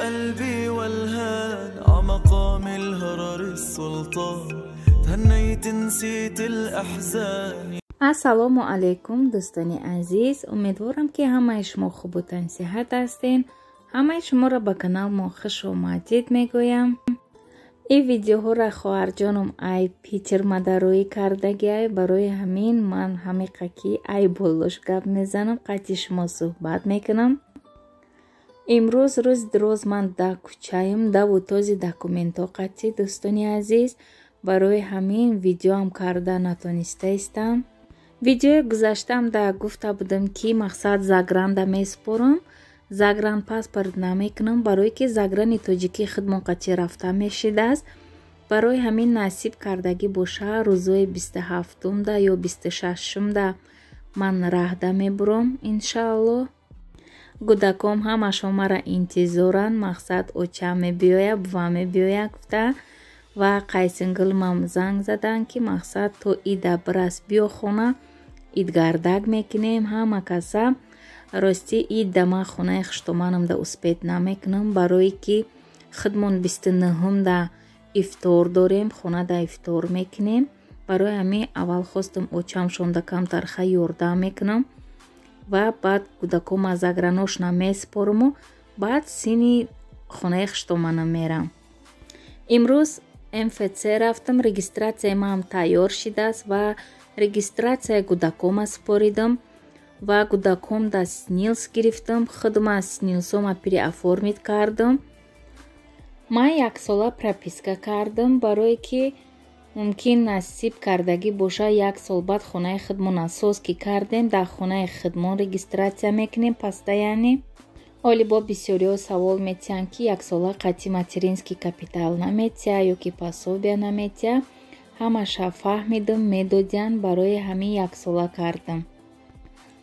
قلبي والهان عمقام الهرر السلطان تهنيت نسيت الأحزان. Ассалому алайкум, дӯстони азиз. Умедворам, ки ҳамаи шумо хубу тансиҳат ҳастен. Ҳамаи шуморо ба канал мо хуш омадед мегӯям. Ин видеоҳоро хоҳарҷоном ай Питер мадарӯӣ кардагиай. Барои ҳамин ман ҳамиқа ки ай болош гап мезанам, қати шумо суҳбат мекунам. Имрӯз рӯзи дроз ман да кӯчаем, даву този документҳо қатӣ, дӯстони азиз. Барои ҳамин видеоам карда натонистаистам. Видеои гузаштаам да гуфта будам, ки мақсад загранда месупорам, загранпаспорт намекунам, барое ки заграни тоҷикӣ худмон қатӣ рафта мешидааст. Барои ҳамин насиб кардагӣ боша, рӯзои 27-умда ё 26-умда ман раҳда мебурам, иншааллоҳ. Гудаком ҳамашон мара интизоранд, мақсад оча мебиёя, бува мебиёя гуфта. Ва қайсингулмам занг заданд, ки мақсад то ида бирас, биё хона, идгардак мекунем ҳама каса. Ростӣ, идда ман хонаи хуштоманамда успеть намекунам, барое ки худмон 29-умда ифтор дорем, хонада ифтор мекунем. Барои ҳамин аввал хостам очамшонда камтарха ёрдам мекунам ва баъд кӯдакома заграношна месупоруму баъд сини хонаи хуштоманам мерам. Имрӯз МФЦ рафтам, регистрацияи маам тайёр шидааст ва регистрацияи кӯдакома супоридам ва кӯдакомда СНИЛС гирифтам, худма СНИЛСома переоформить кардам. Ман яксола прописка кардам, барое ки мумкин насиб кардагӣ боша, як сол баъд хонаи худмона соз ки кардем, дар хонаи худмон регистрация мекунем постоянно. Оли бо бисёриҳо савол метиҳанд, ки яксола қатъи материнский капитал наметиҳа ё ки пособия наметиҳа. Ҳамаша фаҳмидам, медодианд, барои ҳамин яксола кардам.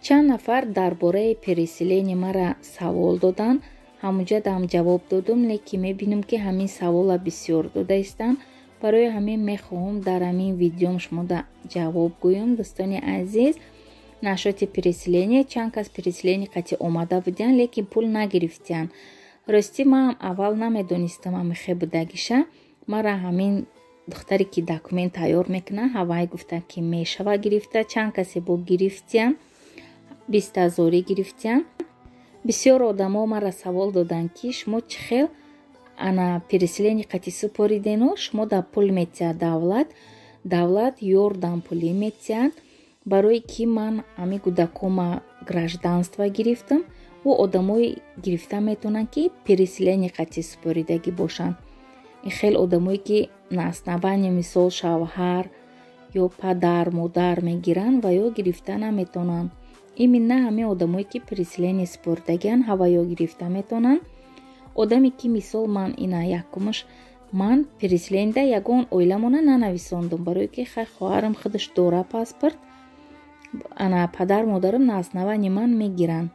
Чанд нафар дар бораи переселение мара савол доданд, ҳамуҷадам ҷавоб додум, лекин мебинам, ки ҳамин савола бисёр додаистанд. Барои ҳамин мехоҳам дар ҳамин видеом шумода ҷавоб гӯям. Дӯстони азиз, насчёти переселение чанд кас переселение қатъи омада будиянд, лекин пул нагирифтиянд. Ростӣ, ман аввал намедонистам ҳамихе будагиша. Мара ҳамин духтаре ки документ тайёр мекунад, ҳавай гуфта, ки мешава гирифта. Чанд касе бо гирифтиянд, 20 ҳазорӣ гирифтиянд. Бисёр одамо мара савол доданд, ки шумо чӣ хел ана переселение қатъи супоридену шумо да пул метиҳад давлат? Давлат ёрдам пулӣ метиҳад, барое ки ман ҳамин кӯдакома гражданство гирифтам. Ӯ одамое гирифта метавонанд, ки переселение қатъи супоридагӣ бошанд. Ин хел одамое ки на основании, мисол, шавҳар ё падар, модар мегиранд ва ё гирифта наметавонанд. Именно ҳамин одамое ки переселение супоридагианд, ҳаваё гирифта метавонанд. Одаме ки, мисол, ман ина якумаш, ман переселениеда ягон оиламона нанависондум, барое ки хай, хоҳарам худаш дора паспорт, ана падар модарам на основании ман мегиранд.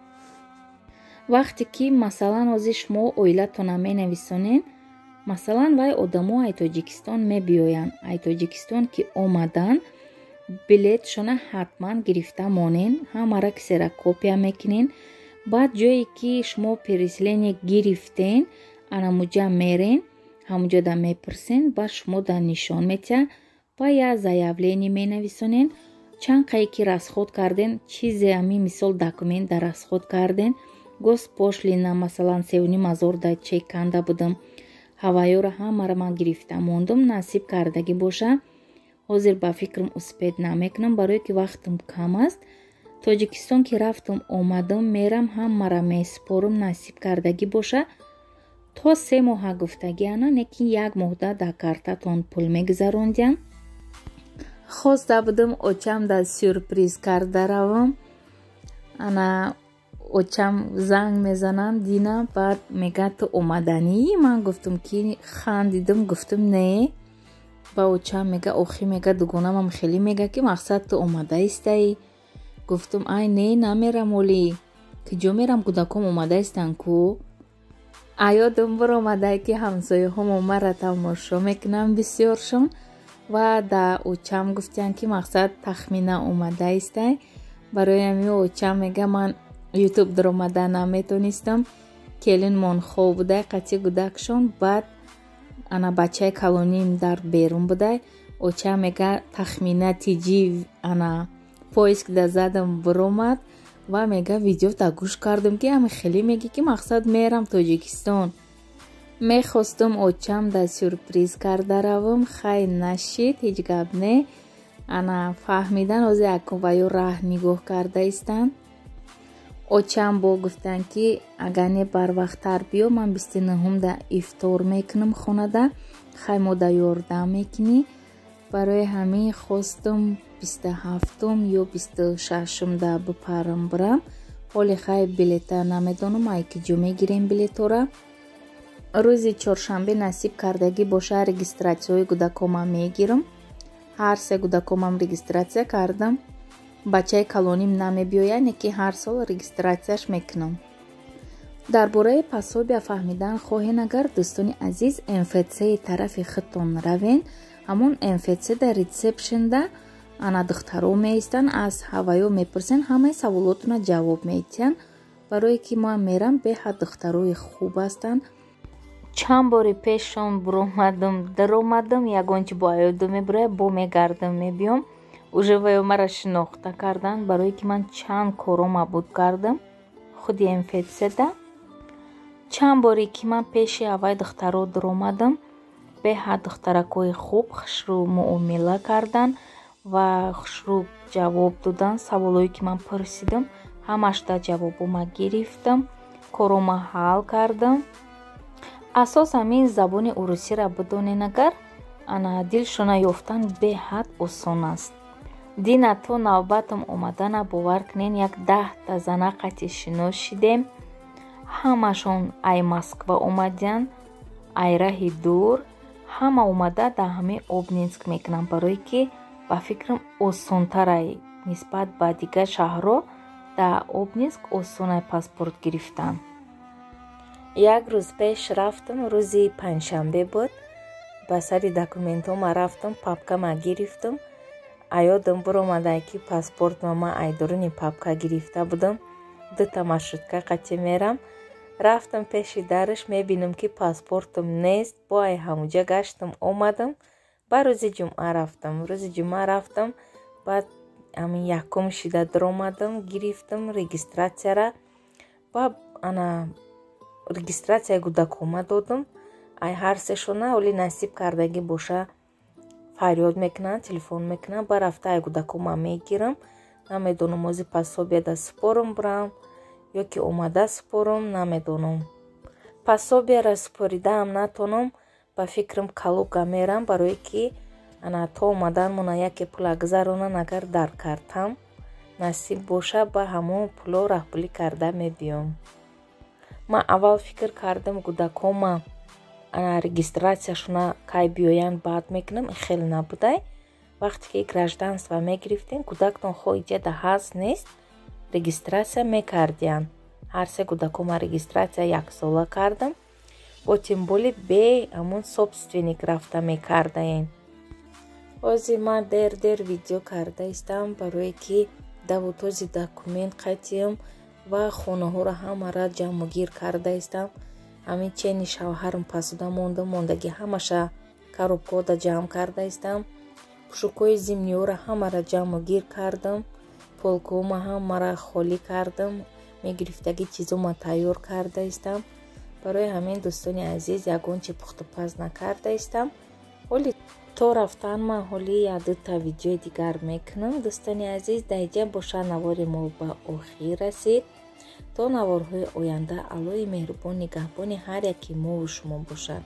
Вақте ки, масалан, ҳозир шумо оилатона менависонед, масалан, вай одамо ай Тоҷикистон мебиёянд. Ай Тоҷикистон ки омаданд, билетшона ҳатман гирифта монен, ҳамара ксерокопия мекунен. Баъд ҷое ки шумо переселение гирифтен, анамуҷа мерен, ҳамуҷода мепурсен, баъд шумо да нишон метиҳад ва як заявление менависонен, чанд қае ки расход карден, чизе ҳамин, мисол, документ да расход карден, госпошлина, масалан, 3,5 ҳазор да чек канда будам. Ҳавайёро ҳамаро ман гирифта мондум. Насиб кардагӣ боша, ҳозир ба фикрам успеть намекунам, барое ки вақтам кам аст. Тоҷикистон ки рафтам, омадам, мерам, ҳамаро месупорам. Насиб кардагӣ боша, то 3 моҳа гуфтагиана, лекин як моҳда дар картатон пул мегузарондиям. Хоста будам очам да сюрприз карда равам. Ана очам занг мезананд дина, баъд мегӯяд: «Ту омаданӣ?» Ман гуфтам ки, хандидам, гуфтам: «Не». Ба очам мега: «Охи, мега, дугонамам хеле мега, ки мақсад ту омада истаӣ». Гуфтам: «Ай, не, намерам, олӣ куҷо мерам, кӯдаком омада истанд ку». Аёдам биромадай, ки ҳамсояҳомо мара тамошо мекунанд бисёршон ва да очам гуфтиянд, ки мақсад тахмина омада истай. Барои ҳамин очам мега: «Ман Ютуб даромада наметонистам». Келинмон хоб будай, қати гудакшон. Баъд ана бачаи калоним дар берун будай. Оча мега тахмина тиҷи ана поиск да задам биромад ва мега видео та гӯш кардам, ки ами хеле меги, ки мақсад мерам Тоҷикистон. Мехостум очам да сюрприз карда равам, хай нашид, ҳеҷ гап не. Ана фаҳмидан, ҳозир акун ва ё раҳ нигоҳ карда истанд. Очам бо гуфтанд, ки агар не барвақттар биё, ман 29-ум да ифтор мекунам хонада, хай мо да ёрдам мекунӣ. Барои ҳамин хостум 27-ум ё 26-ум да бипарам бирам. Ҳоли хай билета намедонам, ай ки ҷо мегирем билетора. Рӯзи чоршанбе насиб кардагӣ боша, регистратсияҳои гудакомам мегирам. Ҳар се гудакомам регистратсия кардам. Бачаи калоним намебиёяд, не ки ҳар сол регистратсияш мекунам. Дар бораи пособия фаҳмидан хоҳен агар, дӯстони азиз, МФЦи тарафи худтон равен. Ҳамон МФЦ да ресепшнда ана духтаро меистанд, аз ҳаваё мепурсен, ҳамаи саволотона ҷавоб медиҳанд. Барое ки ман мерам, беҳад духтарои хуб ҳастанд. Чанд бори пешшон буромадам, даромадам, ягон чи бо аёдо мебурая, бо мегардам, мебиём. Уже ваё мара шинохта карданд, барое ки ман чанд корома буд кардам худи МФЦда. Чанд боре ки ман пеши ҳавай духтаро даромадам, беҳад духтаракҳои хуб, хушрӯ муомила карданд ва хушрӯ ҷавоб доданд. Саволое ки ман пурсидам, ҳамашда ҷавобома гирифтам, корома ҳал кардам. Асос ҳамин забони урусиро бидонен агар, ана дилшона ёфтан беҳад осон аст. Дина то навбатам омадана, бовар кунен, як 10-та зана қати шинос шидем. Ҳамашон ай Москва омадиянд, ай раҳи дур. Ҳама омада дар ҳамин Обнинск мекунанд, барое ки ба фикрам осонтарай нисбат ба дигар шаҳрҳо. Дар Обнинск осонай паспорт гирифтан. Як рӯз пеш рафтам, рӯзи панҷшанбе буд. Ба сари документҳома рафтам, папкама гирифтам. Аёдам биромада, ки паспортма ман айдуруни папка гирифта будам. Дута маршрутка қати мерам. Рафтам пеши дараш, мебинам, ки паспортам нест. Бо ай ҳамуҷа гаштам, омадам. Ба рӯзи ҷумъа рафтам. Рӯзи ҷумъа рафтам, баъд ҳамин якум шида даромадам, гирифтам регистратсияра. Ба ана регистратсияи гудакома додам. Ай ҳар сешона оли насиб кардагӣ боша, фарёд мекунанд, телефон мекунанд. Ба рафта ай гудакома мегирам. Намедонам, ози пособияда супорам бирам ё ки омада супорам, намедонам. Пособияра супоридаам натонам, ба фикрам Калуга мерам, барое ки ана то омаданмона яке пула гузаронан, агар дар картам насиб боша, ба ҳамон пуло раҳпулӣ карда мебиём. Ман аввал фикр кардам, гудакома ана регистратсияшона кай биёянд, баъд мекунам. Хеле набудай. Вақте ки гражданство мегирифтем, кӯдактон хо иҷада ҳаст нест, регистратсия мекардиянд. Ҳар се кӯдакома регистратсия яксола кардам. Бо тем более бе ҳамон собственник рафта мекардаем. Ҳозир ман дер дер видео карда истам, барое ки давутози документ қатиям ва хонаҳоро ҳамара ҷамъугир карда истам. Ҳамин чени шавҳарам пасуда монда, мондагӣ ҳамаша коробкода ҷамъ карда истам. Пӯшокҳои зимниёро ҳамара ҷамъугир кардам. Полкома ҳамара холӣ кардам. Мегирифтагӣ чизома тайёр карда истам. Барои ҳамин, дӯстони азиз, ягон чи пухтупаз накарда истам. Ҳоли то рафтан ман ҳоли як-дута видеои дигар мекунам. Дӯстони азиз, дар инҷа боша навори мо ба охир расид. То наворҳои оянда Аллоҳи меҳрубон нигаҳбони ҳар яки мову шумо бошад.